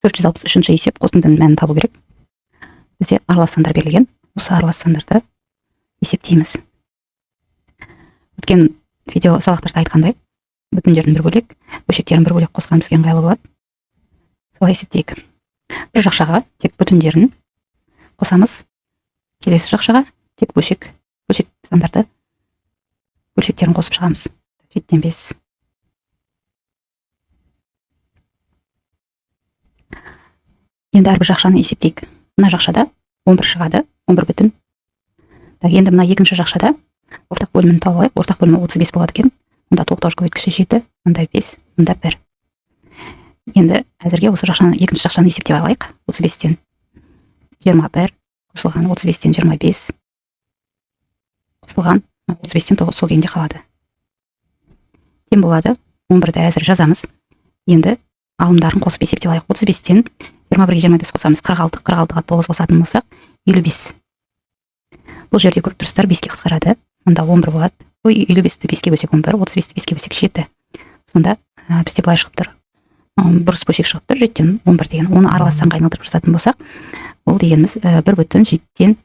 463 есеп, қосындының мәнін табу керек. Бізде аралас сандар берілген. Осы аралас сандарды есептейміз. Өткен видео сабақтарда айтқандай, бүтіндерін бір бөлек, бөлшектерін бір бөлек қосқан бізге ыңғайлы болады. Солай есептейік. Бір жақшаға тек бүтіндерін қосамыз. Келесі жақшаға тек бөлшек сандарды бөлшектерін қосып шығамыз. 7-тен 5. Енді әрбір жақшаны есептейік. Мына жақшада 11 шығады, 11 бүтін. Так, енді мына екінші жақшада ортақ бөлімін тауып алайық. Ортақ бөлімі 35 болады екен. Мұнда тоқтауыш көбейткіші 7, мында 5, мында 1. Енді әзірге осы жақшаны, екінші жақшаны есептеп алайық. 35-тен 21 қосылған 35-тен 25 қосылған 35-тен 9 сол күйінде қалады. Тең болады. 11-ді әзір жазамыз. Енді алымдарын қосып есептеп алайық. 35-тен 21-ге 25 қосамыз, 46, 46-ға 9 қосатын болсақ, 55. Бұл жерде көріп тұрсыздар, 5-ке қысқарады. Мында 11 болады. Ой, 55-ті 5-ке бөлсек 11, 35-ті 5-ке бөлсек 7. Сонда бізде былай шығып тұр. Бұрыс бөлшек шығып тұр, 7-тен 11 деген. Оны аралас санға айналдырып жазатын болсақ, ол дегеніміз 1 бүтін 7-тен,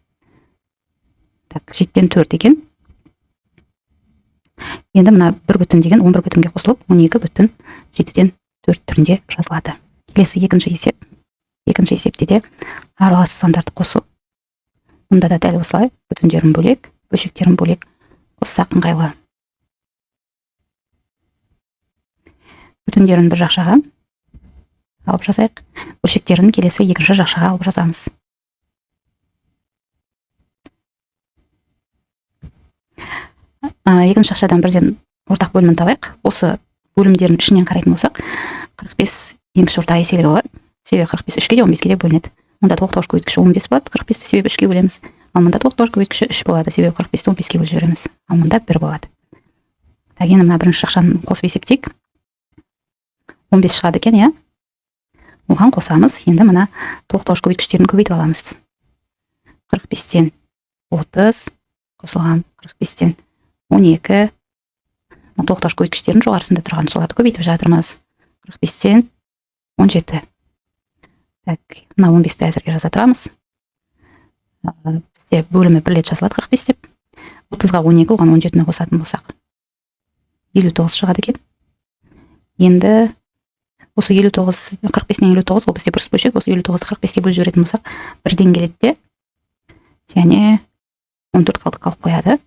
так, 7-тен 4 екен. Енді мына 1 бүтін деген 11 бүтінге қосылып, 12 бүтін 7-тен 4 түрінде жазылады. Келесі екінші есеп. Екінші есепте де аралас сандарды қосу. Мұнда да дәл осылай бүтіндерін бөлек, бөлшектерін бөлек қоссақ ыңғайлы. Бүтіндерін бір жақшаға алып жазайық. Бөлшектерін келесі екінші жақшаға алып жазамыз. Екінші жақшадан бірден ортақ бөлімін табайық. Осы бөлімдердің ішінен қарайтын болсақ, 45 ең кіші орта еселігі болады. Себебі 45 3-ке де 15-ке де бөлінеді. Мұнда тоқтауыш көбейткіші 15 болады, 45-ті себебі 3-ке бөлеміз. Ал мұнда тоқтауыш көбейткіші 3 болады, себебі 45-ті 15-ке бөліп жібереміз. Ал мұнда 1 болады. Так, енді мына бірінші жақшаны қосып есептейік. 15 шығады екен, иә? Оған қосамыз. Енді мына тоқтауыш көбейткіштерін көбейтіп аламыз. 45-тен 30 қосылған 45-тен 12. Мына тоқтауыш көбейткіштердің жоғарысында тұрған соларды көбейтіп жатырмыз. 45-тен 17. Так, мына 15-ті әзірге жаза тұрамыз. Бізде бөлімі бір рет жазылады 45 деп. 30-ға 12, оған 17-ні қосатын болсақ, 59 шығады екен. Енді осы 59, 45-тен 59, ол бізде бұрыс бөлшек, осы 59-ды 45-ке бөліп жіберетін болсақ, бірден келеді де, және 14 қалдық қалып қояды.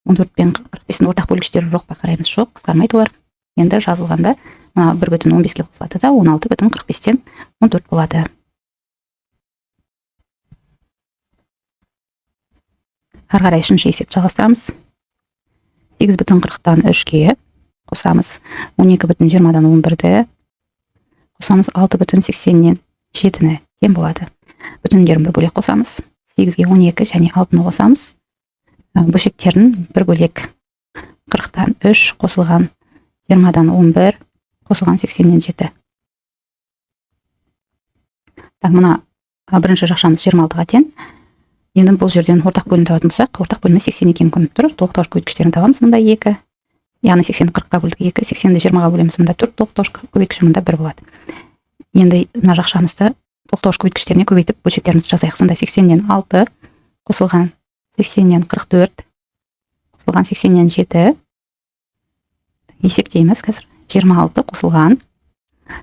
14 пен 45-тің ортақ бөлгіштері жоқ па қараймыз, жоқ, қысқармайды олар. Енді жазылғанда мына 1 бүтін 15-ке қосылады да, 16 бүтін 45-тен 14 болады. Ары қарай үшінші есеп жалғастырамыз. 8 бүтін 40-тан 3-ке қосамыз 12 бүтін 20-дан 11-ді қосамыз 6 бүтін 80-нен 7-ні тең болады. Бүтіндерін бір бөлек қосамыз. 8-ге 12 және 6-ны қосамыз. Бөлшектерін бір бөлек 40-тан 3 қосылған 20-дан 11 қосылған 80-нен 7. Так, мына бірінші жақшамыз 26-ға тең. Енді бұл жерден ортақ бөлім табатын болсақ, ортақ бөлімі 80 екені көрініп тұр. Тоқтауыш көбейткіштерін табамыз, мында 2. Яғни 80-ді 40-қа бөлдік 2, 80-ді 20-ға бөлеміз, мында 4 тоқтауыш көбейткіші, мында 1 болады. Енді мына жақшамызды тоқтауыш көбейткіштеріне көбейтіп бөлшектерімізді жазайық. Сонда 80-нен 6 қосылған 80-нен 44 қосылған 80-нен 7. Есептейміз қазір. 26 қосылған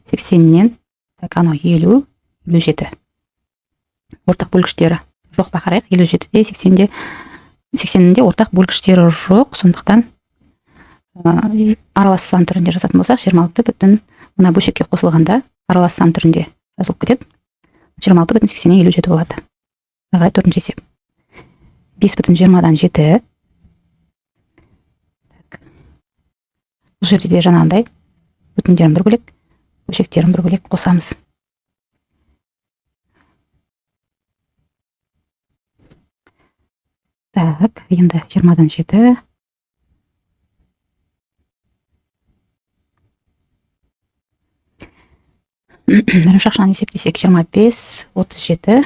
80-нен, так, анау 50, 57. Ортақ бөлгіштері жоқ па қарайық. 57-де, 80-де, 80-де ортақ бөлгіштері жоқ, сондықтан аралас сан түрінде жазатын болсақ, 26 бүтін мына бөлшекке қосылғанда аралас сан түрінде жазылып кетеді. 26 бүтін 80-нен 57 болады. Ары қарай төртінші есеп. 5 бүтін 20-дан 7. Так. Бұл жерде де жаңағындай бүтіндерін бір бөлек, бөлшектерін бір бөлек қосамыз. Так, енді 20-дан 7. Бірінші жақшаны есептесек 25, 37.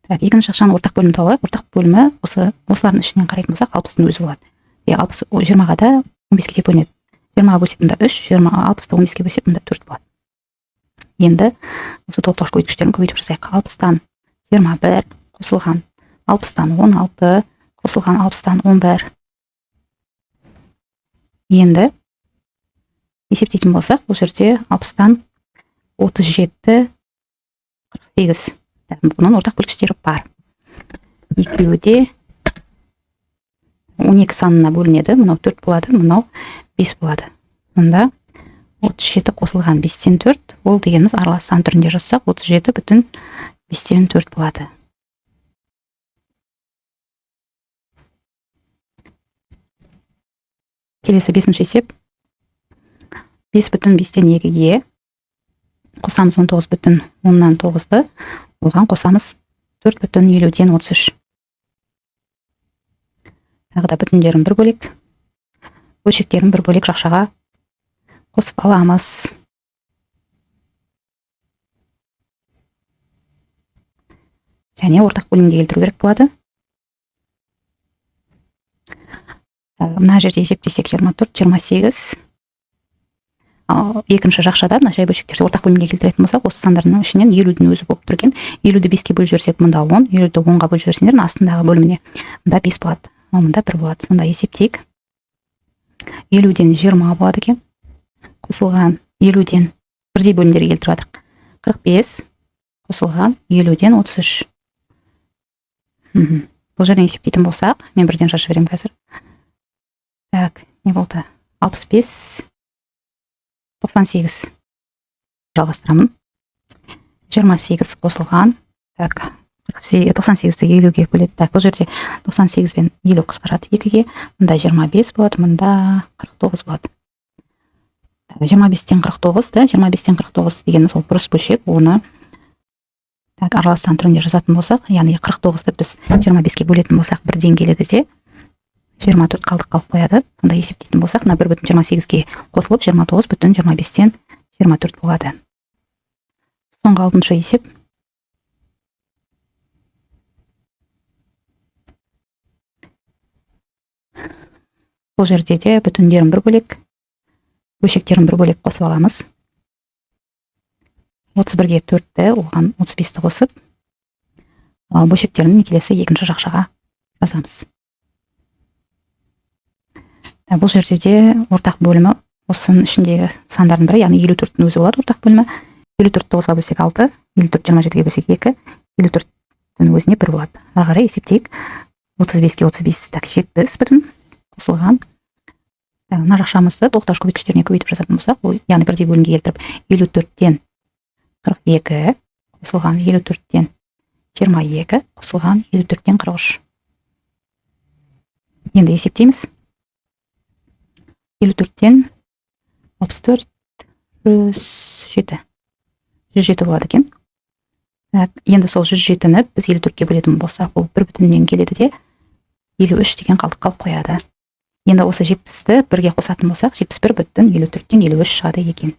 Так, екінші жақшаның ортақ бөлімін тауып алайық. Ортақ бөлімі осылардың ішінен қарайтын болсақ, 60-тың өзі болады. 60, 20-ға да 15-ке де бөлінеді. 20-ға бөлсек мында 3, 60-ты 15-ке бөлсек мында 4 болады. Енді осы толықтауыш көбейткіштерін көбейтіп жасайық. 60-тан 21 қосылған 60-тан 16 қосылған 60-тан 11. Енді есептейтін болсақ, бұл жерде 60-тан 37, 48. Бұның ортақ бөлгіштері бар. Екеуі де 12 санына бөлінеді. Мынау 4 болады, мынау 5 болады. Мұнда 37 қосылған 5-тен 4, ол дегеніміз аралас сан түрінде жазсақ, 37 бүтін 5-тен 4 болады. Келесі бесінші есеп. 5 бүтін 5-тен 2-ге қосамыз 19 бүтін оннан 9-ды, оған қосамыз 4 бүтін елуден 33. Тағы да бүтіндерін бір бөлек, бөлшектерін бір бөлек жақшаға қосып аламыз. Және ортақ бөлімге келтіру керек болады. Мына жерде есептесек 24, 28. Ал екінші жақшада мына жай бөлшектерді ортақ бөлімге келтіретін болсақ, осы сандардың ішінен елудің өзі болып тұр екен. Елуді 5-ке бөліп жіберсек, мұнда 10, елуді 10-ға бөліп жіберсеңдер, мына астындағы бөліміне мында 5 болады, ал мында 1 болады. Сонда есептейік. Елуден 20 болады екен. Қосылған елуден бірдей бөлімдерге келтіріп жатырық. 45 қосылған елуден 33. Бұл жерден есептейтін болсақ, мен бірден жазып жіберемін қазір. Так, не болды? 65, 98. Жалғастырамын. 28 қосылған. Так, 98-ді елуге бөледі. Так, бұл жерде 98 бен елу қысқарады 2-ге. Мында 25 болады, мында 49 болады. Так, 25-тен 49, да, 25-тен 49 дегеніміз ол бұрыс бөлшек. Оны так, аралас сан түрінде жазатын болсақ, яғни 49-ды біз 25-ке бөлетін болсақ, бірден келеді де 24 қалдық қалып қояды. Сонда есептейтін болсақ, мына бір бүтін жиырма сегізге қосылып жиырма тоғыз бүтін жиырма бестен жиырма төрт болады. Соңғы алтыншы есеп. Бұл жерде де бүтіндерін бір бөлек, бөлшектерін бір бөлек қосып аламыз. Отыз бірге төртті, оған отыз бесті қосып, бөлшектерін келесі екінші жақшаға жазамыз. Бұл жерде де ортақ бөлімі осының ішіндегі сандардың бірі, яғни елу төрттің өзі болады ортақ бөлімі. Елу төрт тоғызға бөлсек алты, елу төрт жиырма жетіге бөлсек екі, елу төрттің өзіне бір болады. Ары қарай есептейік. Отыз беске отыз бес, так, жетпіс бүтін қосылған. Мына жақшамызды толықтауыш көбейткіштеріне көбейтіп жазатын болсақ, ол яғни бірдей бөлімге келтіріп елу төрттен қырық екі қосылған елу төрттен жиырма екі қосылған елу төрттен қырық үш. Енді есептейміз. Елу төрттен алпыс төрт, жүз жеті. Жүз жеті болады екен. Так, енді сол жүз жетіні біз елу төртке бөлетін болсақ, ол бір бүтіннен келеді де елу үш деген қалдық қалып қояды. Енді осы жетпісті бірге қосатын болсақ, жетпіс бір бүтін елу төрттен елу үш шығады екен.